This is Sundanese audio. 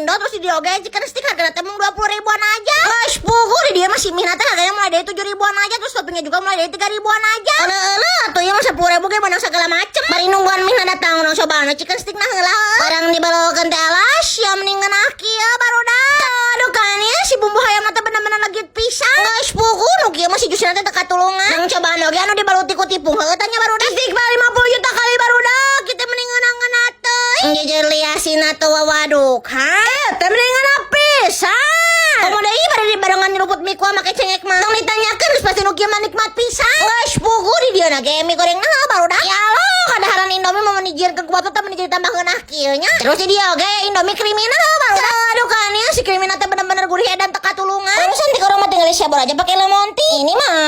Indo. Terus di dieu oge chicken stick hargana teh mung 20 ribuan aja. Geus puguh di dieu mah si mie teh harganya mulai dari 7 ribuan aja, terus toppingnya juga mulai dari 3 ribuan aja. Euleuh atuh ieu mah 10 ribu ge meunang segala macem. Bari nungguan mie datang, urang cobaan chicken stick nah heula. Barang dibalokeun teh, alas ya, mending ngeunah kieu, barudak. Aduh kan ya, si bumbu hayam teh bener-bener legit pisan. Geus puguh nu kieu mah si jusna teh teu katulungan. Nang cobaan oge anu dibaluti ku tipung heueuh tanya, barudak. Istighfar 50 juta kali, barudak. Kita mending ngeunah teuing. Jejer liasin atau wawaduk, ha? Eh, teh mending ngeunah pisan. Komo deui bari dibarengan nyeruput mie kuah make cengek mah. Tong ditanyakeun, geus pasti nu kieu mah nikmat pisan. Geus puguh di dieu na ge mie goreng nah, barudak. Ya Allah, kadaharan Indomie mah menijirkeun ku batur teh meni jadi tambah ngeunah kieu nya. Terus di dieu oge Indomie krimina, barudak. Aduh kan ya, si krimina teh bener-bener gurih dan teu katulungan. Barusan ti urang mah tinggal sabor aja pakai lemon tea. Ini mah